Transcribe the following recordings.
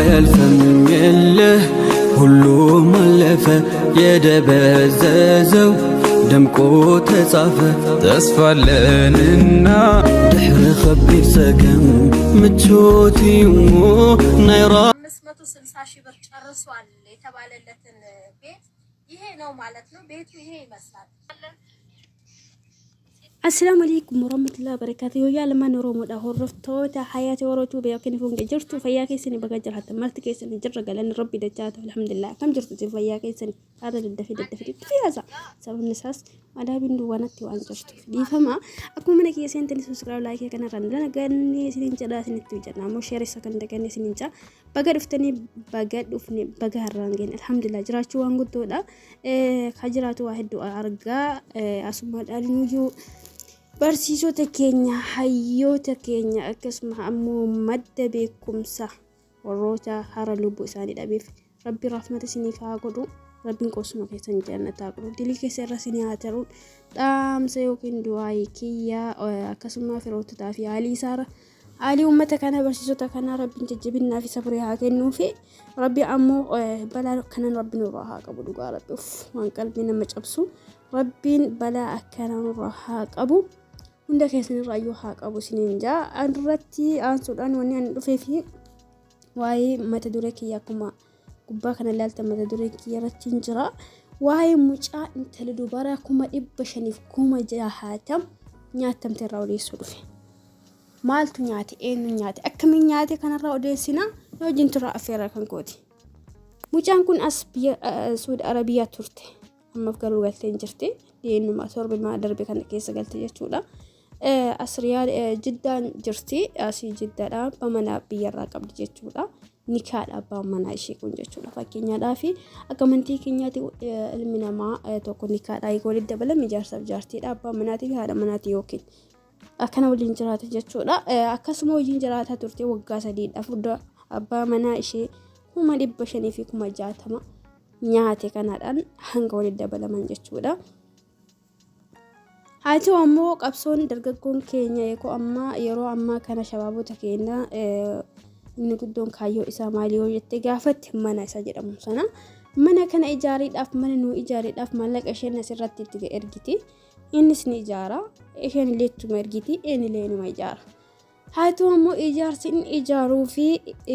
አያልፍም የለህ ሁሉም አለፈ የደበዘዘው ደምቆ ተጻፈ ተስፋለንና ድሕሪ ከቢድ ጸገም ምቾት እዩሞ ናይ 560 ሺህ ብር ጨርሷል የተባለለትን ቤት ይሄ ነው ማለት ነው። ቤቱ ይሄ ይመስላል። Assalaamu alaikum warahmatullahi wabarakatuh. Yoo lamaan Oromoodha. Hordoftoota Hayaati Oroo yookiin fuunge jirtu fayyaa keessanii baga jiraattan marti keessanii jirra galanni rabbi dachaa ta'u alhamdulillah. Akkam jirtu isin fayyaa keessanii haala daddafee daddafee itti yaasa. Sababni isaas madaabiin duwwaanatti waan jirtuuf dhiifama. Akkuma mana kiyya seentanii subscribe like kanarraan dalaganne isiniin jedha isinitti jedha ammoo share isa kan daganne isiniin jedha. Baga dhuftanii baga dhufne baga har'aan geenne alhamdulillah jiraachuu waan guddoodha. Ka jiraatu waa hedduu argaa asumaadhaan nuyyuu barsiisota keenya hayyoota keenya akkasuma ammoo madda beekumsa warroota hara lubbuu isaanii dhabeef rabbi rahmata isiniif haa godhu rabbiin qoosuma keessan jannata haa godhu dilii keessa irra isinii haa taruun dhaamsa yookiin du'aayii kiyya akkasuma firoototaa fi haalii isaarra haalii uummata kana barsiisota kana rabbiin jajjabinnaa fi sabrii haa kennuufi rabbi ammoo balaa kanan rabbi nurraa haa qabu dhugaa rabbi uff waan qalbii nama cabsu rabbiin balaa akkana nurraa haa qabu hunda keessan irraa iyyuu haa qabu isiniin jaa irratti aansuudhaan wanni ani dhufee fi waa'ee mata duree kiyya akkuma gubbaa kana ilaaltan mata duree kiyya irratti hin jira. Waa'ee mucaa intala dubaraa 560,000 nyaatamte irraa odeessuu dhufe. Maaltu nyaate? Eenyu nyaate? Akkamiin nyaate? Kanarraa odeessina na wajjin turaa affeerraa kan kooti. Mucaan kun as biyya Suudi Arabiyaa turte. Ammaaf garuu galtee hin jirti. Dhiyeennuma torbe darbe kana keessa galte jechuudha. As Riyaad Jiddaan jirti. Asii Jiddaadha. Abbaa manaa biyyarraa qabdi jechuudha. Nikaadha abbaan manaa ishee kun jechuudha. Fakkeenyaadhaa fi akka amantii keenyaatti ilmi namaa tokko nikaadha. Eeguu walitti dabalame jaarsaaf jaartiidha. Abbaa manaatii fi haadha manaatii yookiin akkana waliin jiraata jechuudha. Akkasuma waliin jiraataa turte waggaa sadiidhaaf abbaa manaa ishee 560,000 nyaate kanaadhaan hanga walitti dabalaman jechuudha. Haa ta'u ammoo qabsoon dargaggoon keenya eekoo ammaa yeroo ammaa kana shabaabota keenya inni guddoon kaayyoo isaa maali yoo jettee gaafatte mana isa jedhamu sana mana kana ijaariidhaaf mana nuu ijaariidhaaf maallaqa isheen asirratti itti ergiti. Innis ni ijaara isheen illee ittuma ergiti inni illee inuma ijaara. Haa ta'u ammoo ijaarsi inni ijaaruu fi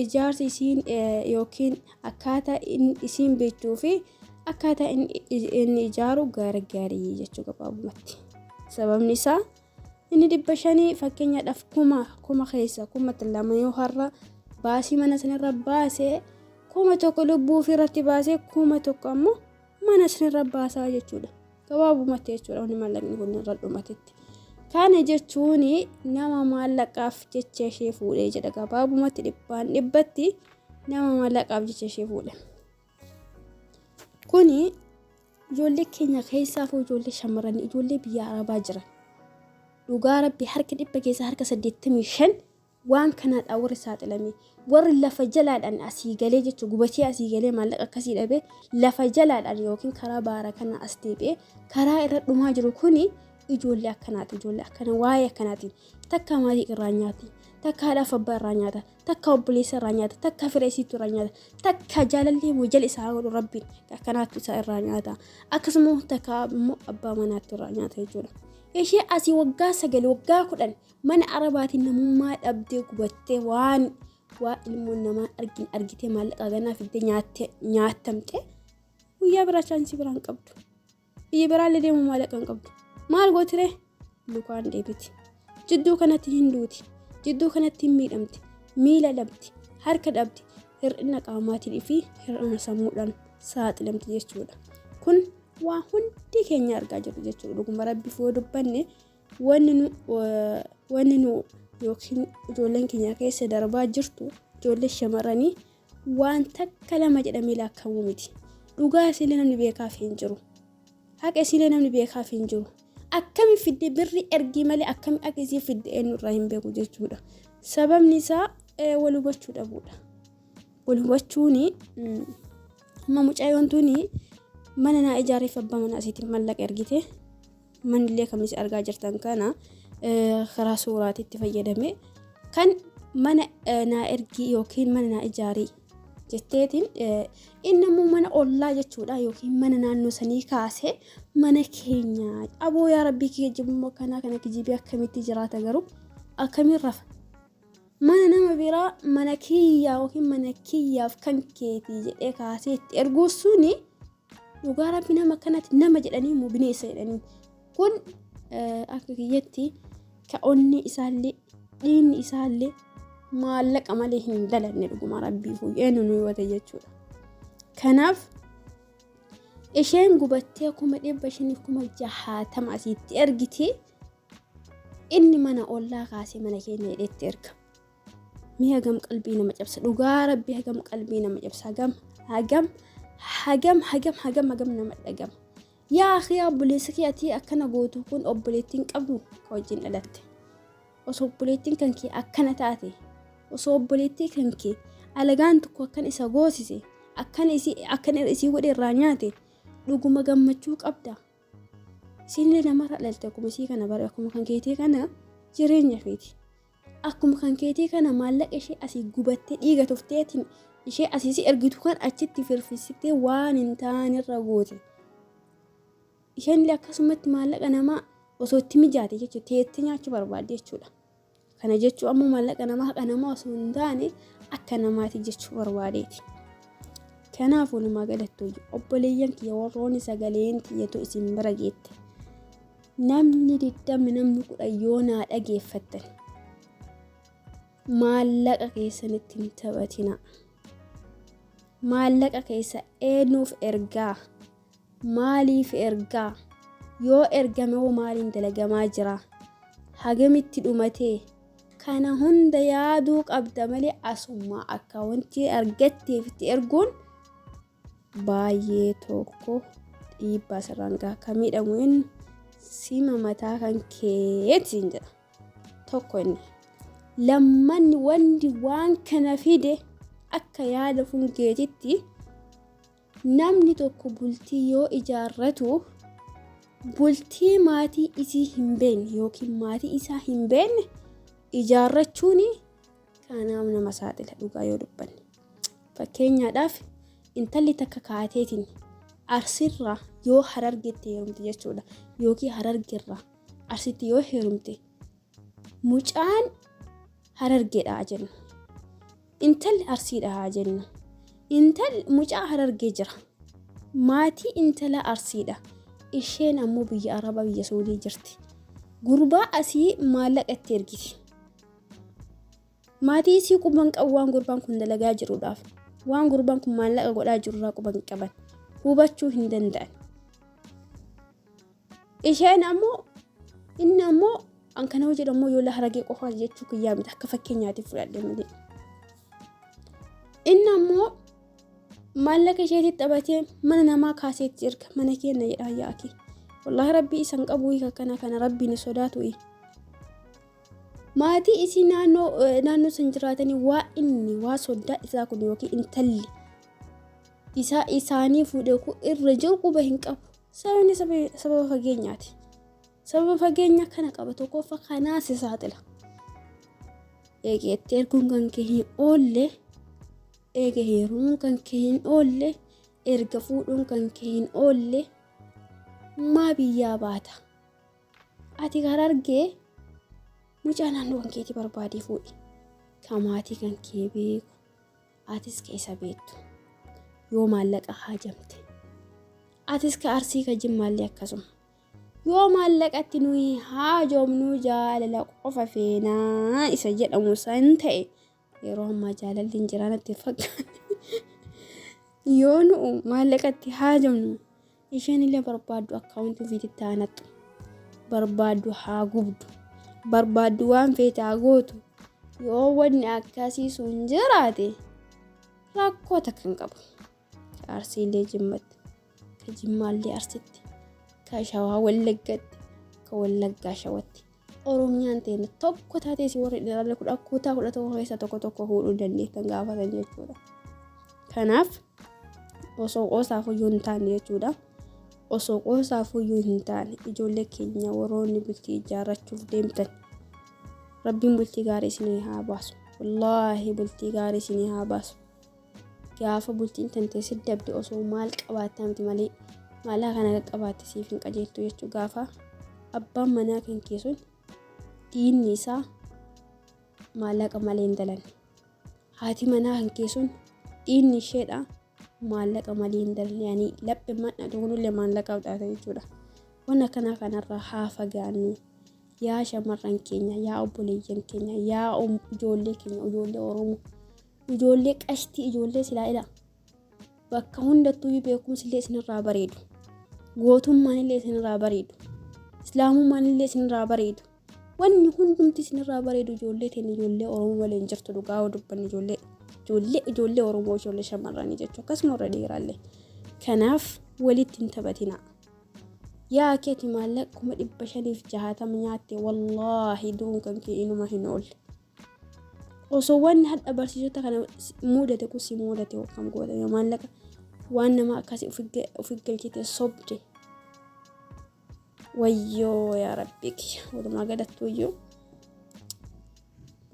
ijaarsi isiin yookiin akkaataa inni isiin beektuu fi akkaataa inni ijaaru gargarii jechuu gabaabumatti. Sababni isaa inni 500 fakkeenyaadhaaf kuma keessa 2,000 yoo har'a baasii mana sanarra baasee 1000 lubbuu ofirratti baasee 1000 ammoo mana sanarra baasaa jechuudha. Gabaabumatti jechuudha wanni maallaqni kun irra dhumatetti. Kana jechuun nama maallaqaaf jecha ishee fuudhee jedha gabaabumatti dhibbaan dhibbatti nama maallaqaaf jecha ishee fuudhe. Kuni ijoollee keenya keessaafuu ijoollee shamarranii ijoollee biyya arabaa jiran dhugaa rabbi harka dhibba keessaa harka 85 waan kanaadhaan warri saaxilame warri lafa jalaadhaan asii galee jechuun gubatee asii galee maallaqa akkasii dhabee lafa jalaadhaan yookiin karaa baara kana as deebi'ee karaa irra dhumaa jiru kuni ijoollee akkanaati ijoollee akkana waa'ee akkanaatiin takka maatii irraa nyaati takka haadhaaf abbaa irraa nyaata takka obboleessa irraa nyaata takka fira isiitu irraa nyaata takka jaalallee wajjal isaa godhu rabbiin akkanaattu isaa irraa nyaata akkasuma takka immoo abbaa manaattu irraa nyaata jechuudha. Ishee asii waggaa 9 waggaa 10 Mana arabaatiin namummaa dhabdee gubattee waan waa ilmoon namaa argin argitee maallaqa ganaa fiddee nyaattee nyaatamte guyyaa biraa chaansii biraa hin qabdu. Biyya biraallee deemuu maallaqa hin qabdu. Maal gootiree? Lukaan deebiti. Jidduu kanatti hin duuti. Jidduu kanatti hin miidhamti. Miila dhabdi. Harka dhabdi. Hir'ina qaamaatiin fi hir'ina sammuudhaan saaxilamti jechuudha. Kun waa hundi keenya argaa jirru jechuudha. Dhuguma rabbiif yoo dubbanne Wanni nu wanni nu yookiin ijoolleen keenya keessa darbaa jirtu ijoollee shamarranii waan takka lama jedhamee laakkamuu miti. Dhugaa isiilee namni beekaaf hin jiru. Haqa isiilee namni beekaaf hin jiru. Akkami fidde birri ergii malee akkami akka isii fidde eenyu irraa hin beeku jechuudha. Sababni isaa wal hubachuu dhabuudha. Wal hubachuuni amma mucayyoon tuni mana naa ijaareef abbaa manaa isiitiin mallaqa ergite. Manillee kamis argaa jirtan kana karaa suuraatitti fayyadame kan mana naa ergii yookiin mana naa ijaarii Jetteetiin inni ammoo mana ollaa jechuudha yookiin mana naannoo sanii kaasee mana keenya aboo yaa rabbii kiyya jibummaa akkanaa kana kijibee akkamitti jiraata garuu akkamiin rafa mana nama biraa mana kiyyaa yookiin mana kiyyaaf kan keetii jedhee kaasee itti erguu suni dhugaa rabbi nama akkanatti nama jedhanii immoo bineessa jedhanii kun akka kiyyatti ka onni isaallee dhiinni isaallee maallaqa malee hin dalanne dhuguma rabbii eenyu nu yoo ta'e jechuudha. Kanaaf isheen gubattee 560,000 asitti ergiti inni mana ollaa kaasee mana keenya jedhetti erga. Mee hagam qalbii nama cabsa dhugaa rabbii hagam qalbii nama cabsa hagam hagam hagam hagam hagam hagam nama dhagama. Yaa akhi yaa obboleessa kee ati akkana gootu kun obboleettiin qabdu ka wajjin dhalatte. Osoo obboleettiin kan kee akkana taate osoo obboleettii kan kee alagaan tokko akkana isa goosise akkana isii akkana isii godhe irraa nyaate dhuguma gammachuu qabda. Isiinillee namarra dhalatte akkuma isii kana bara akkuma kan keetii kana jireenya feeti. Akkuma kan keetii kana maallaqa ishee asii gubattee dhiiga tufteetiin ishee asii si ergitu kan achitti firfissitee waan hin taanerra goote. Isheen illee akkasumatti maallaqa namaa osoo itti mijaate jechuudha teettee nyaachuu barbaadde jechuudha. Kana jechuun ammoo maallaqa namaa haqa namaa osoo hin taane akka namaati jechuu barbaadeeti. Kanaaf walumaa galatti obboleeyyan kiyya warroonni sagaleen tiyyatu isin bira geette. Namni digdamni namni kudhan yoo naa dhageeffattan maallaqa keessanitti hin taphatinaa. Maallaqa keessa eenyuuf ergaa? Maaliif ergaa? Yoo ergame hoo maaliin dalagamaa jira? Hagamitti dhumatee? Kana hunda yaaduu qabda malee asuma akkaawuntii argatteef itti erguun baay'ee tokko dhiibbaa sirraan gaha. Kan miidhamu inni sima mataa kan keeti siin jedha. Tokko inni. Lammanni wanti waan kana fide akka yaada fungeetitti namni tokko bultii yoo ijaarratu bultii maatii isii hin beekne yookiin maatii isaa hin beekne ijaarrachuun kanaaf nama saaxila dhugaa yoo dubbanne. Fakkeenyaadhaaf intalli takka kaateetiin Arsirraa yoo Harargetti heerumte jechuudha yookiin Harargerraa Arsitti yoo heerumte mucaan Harargeedha haa jennu. Intalli Arsiidha haa jennu. Intalli mucaa Harargee jira. Maatii intala Arsiidha. Isheen ammoo biyya Arabaa biyya Suudii jirti. Gurbaa asii maallaqa itti ergiti. Maatii isii quba hin qabu waan gurbaan kun dalagaa jiruudhaaf. Waan gurbaan kun maallaqa godhaa jirurraa quba hin qaban. Hubachuu hin danda'an. Isheen ammoo inni ammoo an kana hojjedhu ammoo yoo haragee qofaa jechuu kiyyaa miti akka fakkeenyaatiif fudhadhe malee. Inni ammoo maallaqa isheetii taphatee mana namaa kaaseetti erga mana keenya jedhaa yaa'aki. Wallaahi rabbii isan qabu hiika kana kana rabbiin sodaatu. Maatii isii naannoo naannoo san jiraatanii waa inni waa soddaa isaa kun yookiin intalli isaa isaanii fuudhe kun irra jiru quba hin qabu. Sababni sababa fageenyaati. Sababa fageenya kana qaba tokkoffaa kanaa si saaxila. Eegeetti erguun kan kee hin oolle, eega heerumuun kan kee hin oolle, erga fuudhuun kan kee hin oolle maa biyyaa baata? Ati Harargee mucaa naannoo kan keetii barbaadii fuudhi. Ka maatii kan kee beeku atis ka isa beektu. Yoo maallaqa haajamte. Atis ka Arsii ka Jimmaallee akkasuma. Yoo maallaqatti nuyi haajomnu jaalala qofa feenaa isa jedhamu san ta'e yeroo ammaa jaalalli hin jiraa natti hin fakkaanne. Yoo nu'u maallaqatti haajomnu Isheen illee barbaaddu akkaawuntii ofiititti haa naqxu. Barbaaddu haa gubdu. Barbaaddu waan feete haa gootu. Yoo wanni akkasii sun jiraate rakkoo takka hin qabu. Ka Arsiillee Jimmatti, ka Jimmaallee Arsitti, ka Shawaa Wallaggatti, ka Wallaggaa Shawatti. Oromiyaan teenya tokko taatee si warri dhiiraallee kudha kutaa 11 keessa tokko tokko fuudhuu dandeettan gaafatan jechuudha. Kanaaf osoo qoosaaf iyyuu hin taane jechuudha. Osoo qoosaaf iyyuu hin taane ijoollee keenya warroonni bultii ijaarrachuuf deemtan rabbiin bultii gaarii isinii haa baasu. Wallaahi bultii gaarii isinii haa baasu. Gaafa bultiin tantee si dabde osoo maal qabaattaa miti malee maalaa kana qaqqabaatte siif hin qajeeltu jechuu gaafa abbaan manaa kan kee sun diinni isaa maallaqa malee hin dalanne. Haati manaa kan kee sun diinni isheedha maallaqa malee hin dalanne. Yaani laphee man'atu kunillee maallaqaaf dhaata jechuudha. Waan akkanaa kanarraa haa fagaannu. Yaa shamarran keenya, yaa obboleeyyan keenya, yaa ijoollee keenya, ijoollee Oromoo, ijoollee qashtii, ijoollee silaa ila bakka hundattuu beekumsi illee isinirraa bareedu, gootummaan illee isinirraa bareedu, islaamummaan illee isinirraa bareedu, wanni hundumti isinirraa bareedu ijoollee teenya ijoollee Oromoo malee hin jirtu dhugaa yoo dubbanne ijoollee ijoollee ijoollee Oromoo ijoollee shamarranii jechuudha akkasuma warra dhiiraallee. Kanaaf walitti hin taphatinaa. Yaa keeti maallaqa 560,000 nyaatte wallaahi du'uun kan kee inuma hin oolle. Osoo wanni hadha barsiisota kana muudate kun si muudate kam goota yoo maallaqa waan nama akkasii ofi galchite sobde. Wayyoo yaa rabbii kiyya walumaa galattuu iyyuu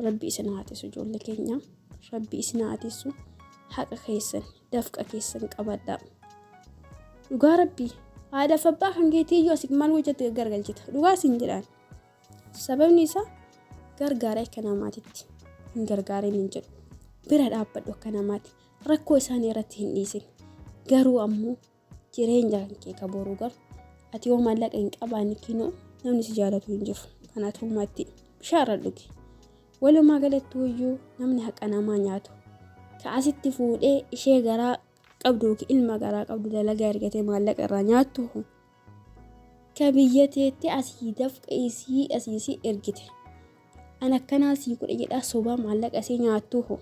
rabbi isin haa tisu ijoollee keenya rabbi isin haa tisu haqa keessan dafqa keessan qabadhaa. Dhugaa rabbii haadhaaf abbaa kan keetii iyyuu asii maal hojjette gargalchita dhugaa siin jedhaan. Sababni isaa gargaara akka namaatitti hin gargaarin hin jedhu. Bira dhaabbadhu akka namaatti rakkoo isaanii irratti hin dhiisin. Garuu ammoo jireenya kan kee ka boruu garu ati yoo maallaqa hin qabaanne kinoo namni si jaalatu hin jiru. Kana tummaatti bishaan irra dhugi. Walumaa galatti iyyuu namni haqa namaa nyaatu ka asitti fuudhee ishee garaa qabdu yookiin ilma garaa qabdu dalagaa ergatee maallaqa irraa nyaattu ka biyya teettee asii dafqa isii asii isii ergite an akkanaa sii godhe jedhaa sobaa maallaqa isii nyaattuu hoo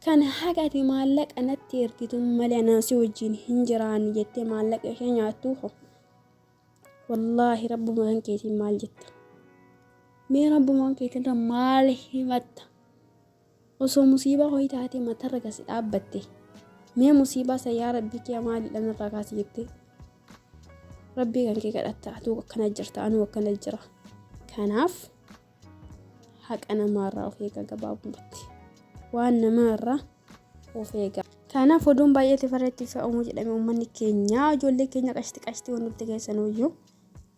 kan haga ati maallaqa natti ergitu malee anaan si wajjin hin jiraanne jettee maallaqa ishee nyaattuu hoo wallaahi rabbuma kan keetiin maal jetta mee rabbuma kan keetiin maal himatta Osoo musiibaa hoyi taatee matarra gasi dhaabbatte mee musiibaa san yaa rabbii kee maaliidha narraa kaasi jettee rabbii kan kee kadhatta atuu akkana jirta anuu akkana jira kanaaf haqa namaarraa of eegaa gabaabumatti waan namaarraa of eegaa. Kanaaf oduun baay'ee lafarratti fe'amu jedhame uummanni keenya ijoollee keenya qashti qashti hundumti keessanuyyuu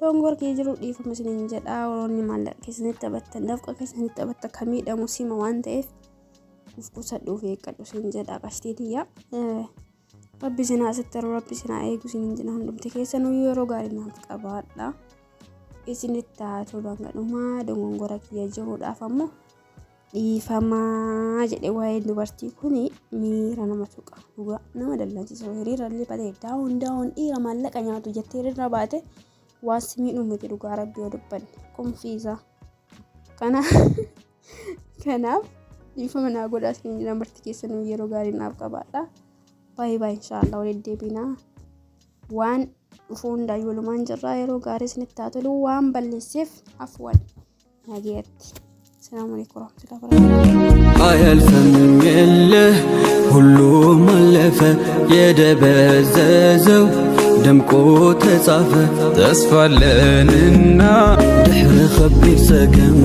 Dongor kee jiru dhiifama isiniin jedha warroonni maallaqa keessanitti taphattan dafqa keessanitti taphattan kan miidhamu sima waan ta'eef of qusadhu of eeggadhu isin jedha qashtii tiyya. Rabbi isin haa sittaru rabbi isin haa eegu isiniin jedha hundumti keessanuu yeroo gaarii naaf qabaadha. Isinitti haa tolu hanga dhumaa dogongora kiyya jiruudhaaf ammoo Dhiifamaa jedhe waa'een dubartii kuni miira nama tuqa dhugaa nama dallansiisa hiriira illee batee daawun daawun dhiira maallaqa nyaatu jettee hiriira baate waan si miidhuu miti dhugaa rabbi yoo dubbanne qunfiisa kana kanaaf dhiifama naa godhaa isin jedha marti keessanuu yeroo gaarii naaf qabaadha baay'ee baay'ee inshaallah walitti deebinaa waan dhufu hundaa walumaan jirraa yeroo gaarii isinitti haa tolu waan balleesseef afwan. Nagayatti. Salaamu alaikum warahmatullahi wabarakatuh. አያልፍም የለህ ሁሉም አለፈ የደበዘዘው ደምቆ ተጻፈ ተስፋለንና ድሕሪ ከቢድ ጸገም።